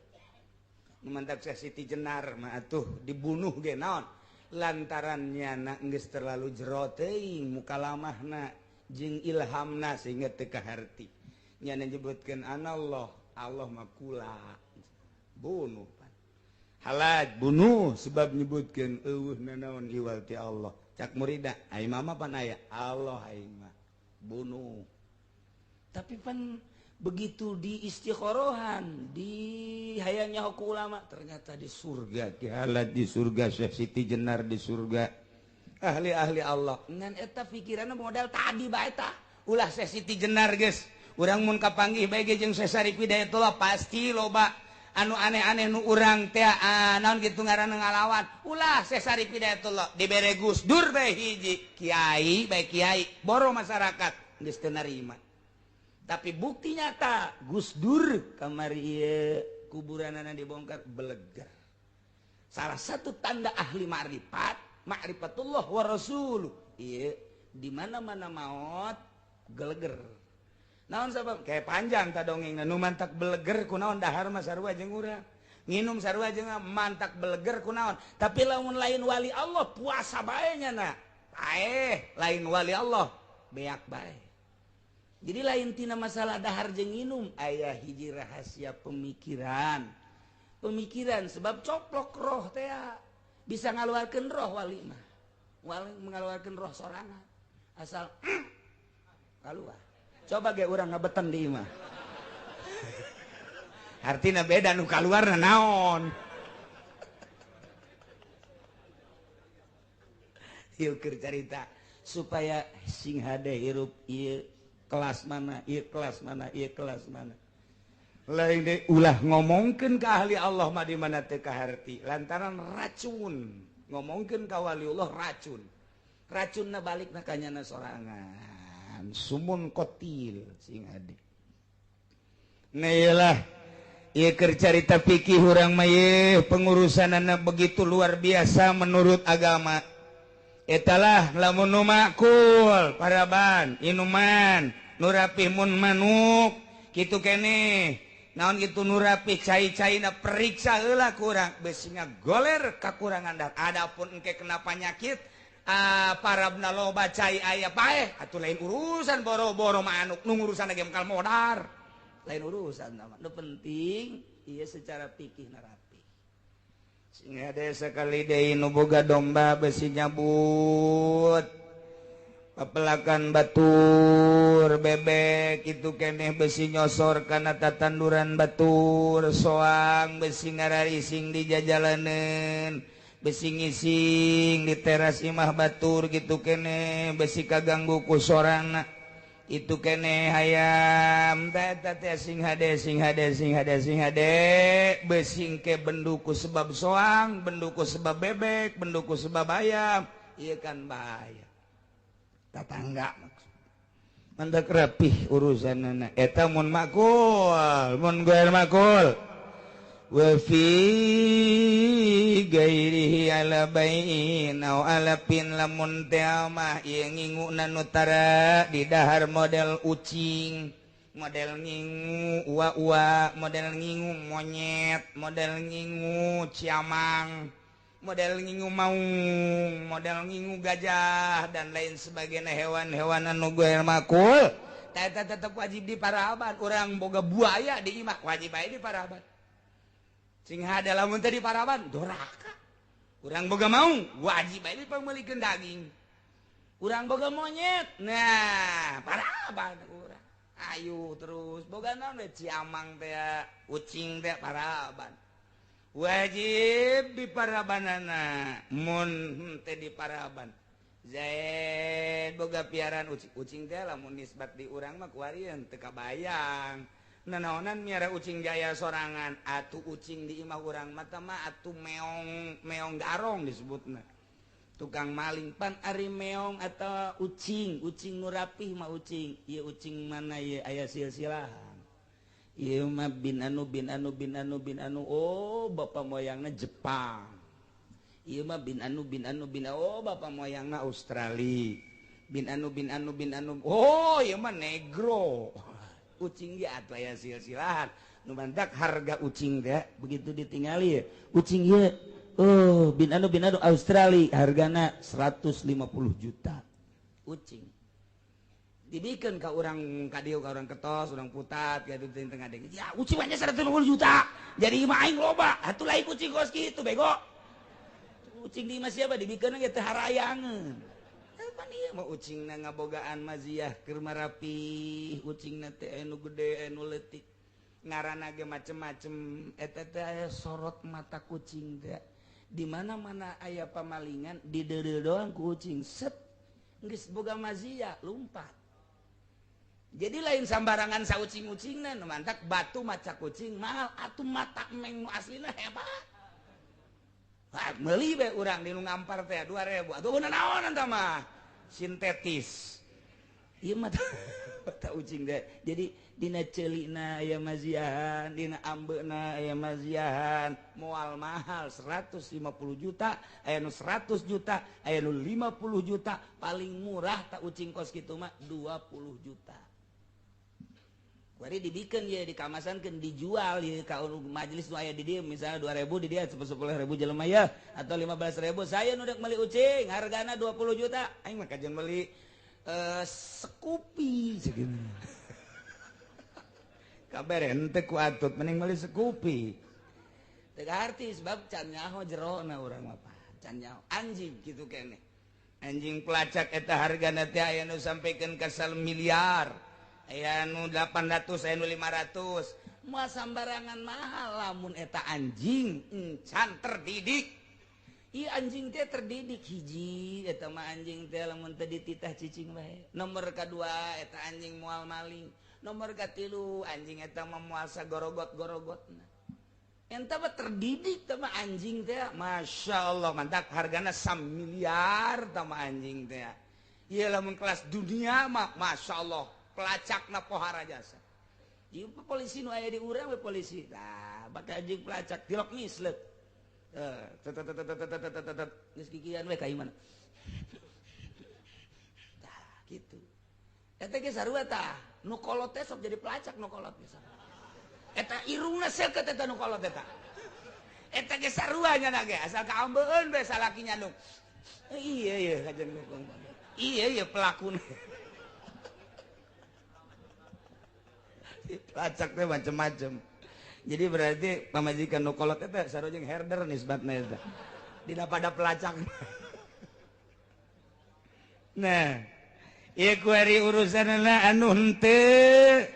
Speaker 1: Nu mantak Siti Jenar mah atuh dibunuh ge naon? Lantaran nyana geus terlalu jero teuing mukalamahna jeung ilhamna sehingga teu kaharti. Nyana nyebutkeun anallah, Allah mah kula. Bunuh pan. Halaj bunuh sebab nyebutkeun eueuh nanaon iwal ti Allah. Cak murida, ai mama pan aya Allah aing mah. Bunuh. Tapi pan begitu di istikhorohan di hayangnya ku ulama ternyata di surga Ki Halaj di surga Syekh Siti Jenar di surga ahli-ahli Allah ngan eta pikiranna modal tadi bae tah ulah Syekh Siti Jenar geus urang mun kapanggih bae ge jeung Syekh Syarif Hidayatullah pasti loba anu aneh-aneh nu urang teh naon kitu ngaranna ngalawan ulah Syekh Syarif Hidayatullah dibere Gus Dur bae hiji kiai bae kiai boro masyarakat geus teu narima. Tapi bukti nyata Gus Dur kamari ieu kuburanana dibongkar beleger. Salah satu tanda ahli ma'rifat, ma'rifatullah wa rasuluh. Ieu di mana-mana maot geleger. Naon sabab? Kayak panjang ta dongengna nu mantak beleger kunaon dahar mah sarua jeung urang. Nginum sarua jeung mantak beleger kunaon. Tapi lamun lain wali Allah puasa bae nya na. Paeh lain wali Allah beak bae. Jadi lain tina masalah dahar jeung nginum aya hiji rahasia pemikiran. Pemikiran sebab coplok roh teh bisa ngaluarkeun roh wali mah. Wali mengaluarkeun roh sorangan. Asal kaluar. Coba ge urang ngabeten di imah. Artina beda nu kaluarna naon. Ieu keur carita supaya sing hade hirup ieu kelas mana, ieu kelas mana, ieu kelas mana. Lain deui ulah ngomongkeun ka ahli Allah mah di mana teu kaharti lantaran racun. Ngomongkeun ka waliullah racun. Racunna balikna ka nyana sorangan. Sumun kotil sing hade. Nah iyalah ieu keur carita fikih urang mah ieu pengurusanana begitu luar biasa menurut agama. Etalah lamun nu makul paraban inuman nu rapih mun manuk Kitu keneh naon gitu nu rapi, cai-caina periksa heula kurang besi ngagoler kakurangan darah. Adapun engke kena penyakit, ah, parabna loba, cai aya, paeh atuh lain urusan. Boro-boro manuk nu ngurusan lagi mekal modar, lain urusan. Nama nu penting iya secara pikih rapi. Sing hade sekali deui nu boga domba besi nyabut pepelakan batur, bebek itu keneh besi nyosor karena tatanduran batur, soang besi ngararising di jajalanan, besi ngising di teras imah batur, gitu keneh besi kaganggu ku sorana. Itu keneh hayam teh teh, sing hade, sing hade, sing hade, sing hade, besi ke bendu ku sebab soang, bendu ku sebab bebek, bendu ku sebab ayam. Iya kan bahaya tetangga. Mantak rapih urusan anak eta mun makul, mun gair makul. Wa fi gairihi ala bai'in au alafin, lamun teh mah ieu nginguna nu tara di dahar, model ucing, model ngingu ua-ua, model ngingu monyet, model ngingu ciamang, model ngingu maung, model ngingu gajah, dan lain sebagainya, hewan-hewan anu gair makul eta tetep wajib di paraban. Urang boga buaya di imah, wajib aja di paraban. Sing hade, lamun teu di paraban doraka. Urang boga maung, wajib aja dipameulikeun daging. Urang boga monyet, nah, paraban urang. Ayo terus boga naon we, ciamang teh, ucing teh, paraban, wajib di parabanana. Mun teh di paraban, Zaid boga piaran ucing, ucing teh lamun nisbat di urang mah kuarian teu kabayang nanaonan miara ucing gaya sorangan. Atuh ucing di imah urang mah mah atuh meong, meong garong disebutna, tukang maling. Pan ari meong atau ucing, ucing nu rapih mah ucing ieu, ucing mana ieu, aya silsilah ieu mah, bin anu bin anu bin anu bin anu, oh, bapak moyangna Jepang. Ieu mah bin anu bin anu bin, oh, bapak moyangna Australia. Bin anu bin anu bin anu, oh, ieu mah negro. Ucing ge atuh aya silsilahan. Nu mantak harga ucing teh begitu ditingali ya, ucing ieu, oh, bin anu bin anu Australia, hargana 150 juta. Ucing dibikin ke orang kadieu, ke orang ketos, orang putat gitu di tengah deng ya, ucing banyak 150 juta, jadi imah aing loba atuh. Lain ucing kos kitu, bego. Ucing di imah siapa dibikin ge teu harayangeun. Pan ieu mah ucingna ngabogaan maziah keur marapih. Ucingna teh anu gede, anu leutik, ngaranna ge macem-macem. Eta teh aya sorot mata kucing teh, di mana-mana aya pamalingan dideudeuh doang ku ucing, set, geus boga maziah, lumpat. Jadi lain sambarangan saucing-ucingna. Nu mantak batu maca kucing mahal atuh, mata meng nu aslina hebat. Wah, meuli be urang di nu ngampar teh 2000 atuh, naon eta mah sintetis. Ieu mah mata ucing teh. Jadi dina ceulina aya maziahan, dina ambeuna aya maziahan. Moal mahal 150 juta, aya nu 100 juta, aya nu 50 juta, paling murah tak ucing kos kitu mah 20 juta. Kuari dibikin ya, dikamasankeun, dijual ya ka majelis nu aya di dieu, misalnya 2000 di dia 10.000 jelema ya atau 15.000. Saya nu dek meuli ucing hargana 20 juta, aing mah kajian meuli Scoopy segini kabar ente ku atut, mending meuli Scoopy. Teu arti sebab can nyaho jerona urang mah, can nyaho. Anjing kitu keneh, anjing pelacak eta hargana teh aya nu sampaikan ka miliar, aya nu 800, aya nu 500. Moal sambarangan mahal lamun eta anjing encan terdidik. Iya, anjing teh terdidik. Hiji, eta mah anjing teh lamun teu dititah cicing bae. Nomor kadua, eta anjing moal maling. Nomor katilu, anjing eta mah moal sagorogot-gorogotna. Eta mah terdidik teh mah anjing teh, Masya Allah. Mantap hargana miliar tah mah anjing teh. Iya, lamun kelas dunia mah Masya Allah, pelacakna pohara jasa. Ieu polisi nu aya di urang we, polisi tah baka anjing pelacak tilok mislet. Eh, geus kikian we ka imana. Tah kitu. Eta ge sarua tah. Nu kolot teh sok jadi pelacak nu kolot biasa. Eta irungna seukeut eta nu kolot eta. Eta ge sarua nya ge asal kaambeun bae salaki nyandung. Iya iya kajian iya iya pelakuna. Pelacak teh macem-macem. Jadi berarti pamajikan nu kolot eta sarua jeung herder nisbatna eta. Dina pada pelacak. Nah, ieu kuari urusanna anu henteu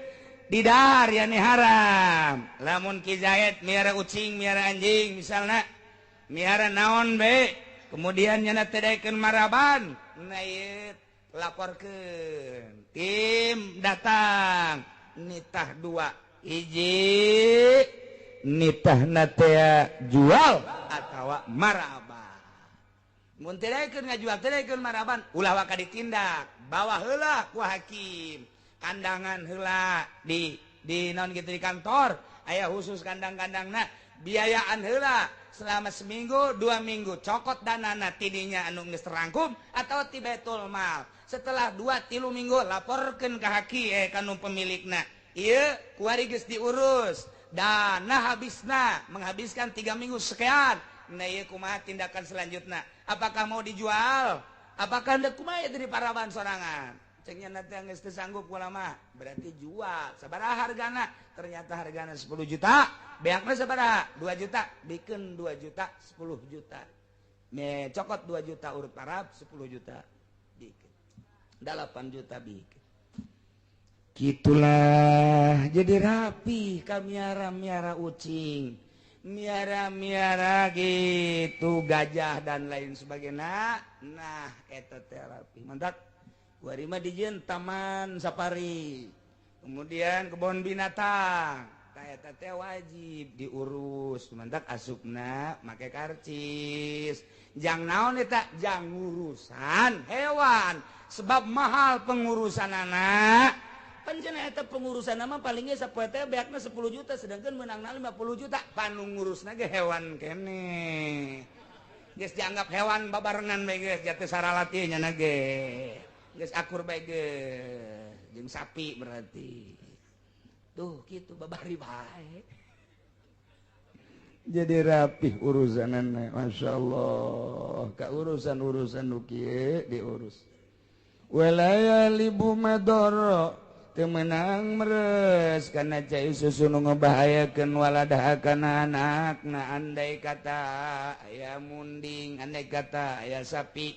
Speaker 1: didahar yani haram. Lamun Ki Zaid miara ucing, miara anjing misalna, miara naon be, kemudian nyana teu daekeun maraban, nah ieu laporkeun. Tim datang, nitah dua, hiji nitahna teh jual atawa maraban. Mun teu daekeun ngajual, teu daekeun maraban, ulah waka ditindak, bawa heula ku hakim. Kandangan heula di naon gitu di kantor, aya khusus kandang-kandangna, biayaan heula selama seminggu, 2 minggu, cokot danana tidinya anu geus terangkum atau ti baitul mal. Setelah 2-3 minggu laporkeun ka hakim ka nu pemilikna. Ieu kuari geus diurus, dana habisna, menghabiskan 3 minggu sekian. Nah ieu kumaha tindakan selanjutna? Apakah mau dijual? Apakah hendak kumaha dari paraban sorangan? Cengnya nanti geus teu sanggup kula mah, berarti jual. Sabaraha hargana? Ternyata hargana 10 juta, beakna sabaraha? 2 juta, bikeun 2 juta, 10 juta. Me cokot 2 juta urut parab, 10 juta bikeun. 8 juta bikeun. Gitulah jadi rapi kamiara-miara ucing, miara-miara gitu gajah dan lain sebagainya. Nah eta terapi mantap. Kuari mah dijieun taman safari, kemudian kebun binatang. Tah eta teh wajib diurus. Mantap asupna make karcis. Jang naon eta? Jang urusan hewan. Sebab mahal pengurusan anak. Pancen eta pengurusan nama palingnya sapoe teh beakna 10 juta sedangkan meunangna 50 juta. Panu ngurusna ge hewan keneh. Geus dianggap hewan babarengan bae geus jatuh saralat ieu nya ge. Geus akur bae geus jeung sapi berarti. Tuh kitu babari bae. Jadi rapih urusanana masyaallah. Ka urusan-urusan nu kieu diurus. Walaya libu madara temenang meres karena cai susu nu ngebahayakeun waladah kana anakna. Andai kata aya munding, andai kata aya sapi,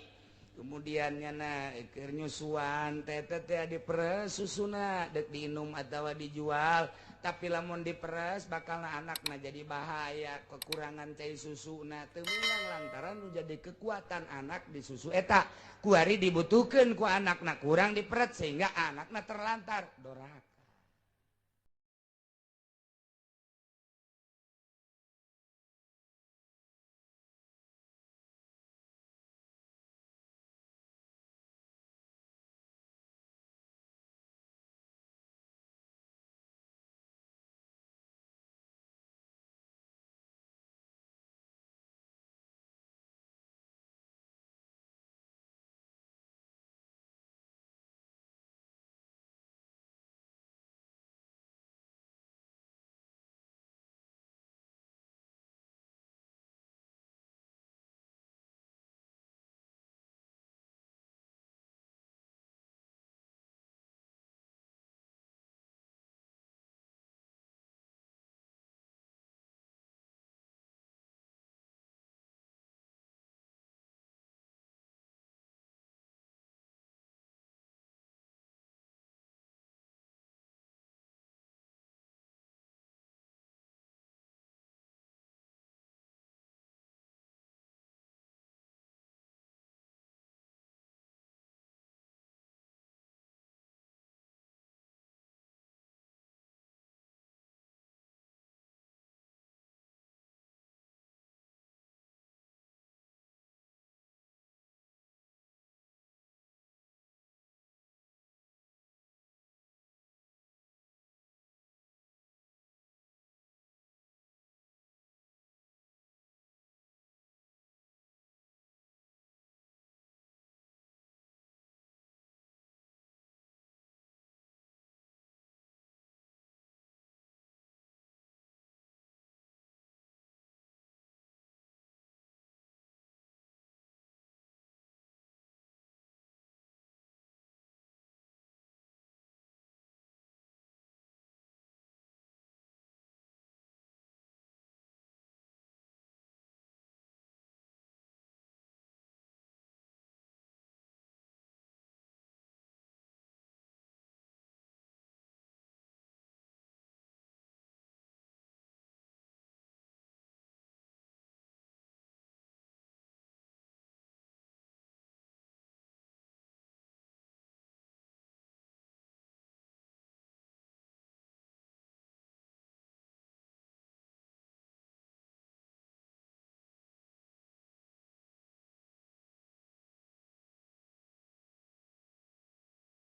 Speaker 1: kemudian nyana keur nyusuan teh teh diperes susuna deuk diinum atawa dijual, tapi lamun diperes bakalna anakna jadi bahaya kekurangan cai susuna teu meunang lantaran nu jadi kekuatan anak di susu eta kuari dibutuhkeun ku anakna kurang diperet sehingga anakna terlantar doraka.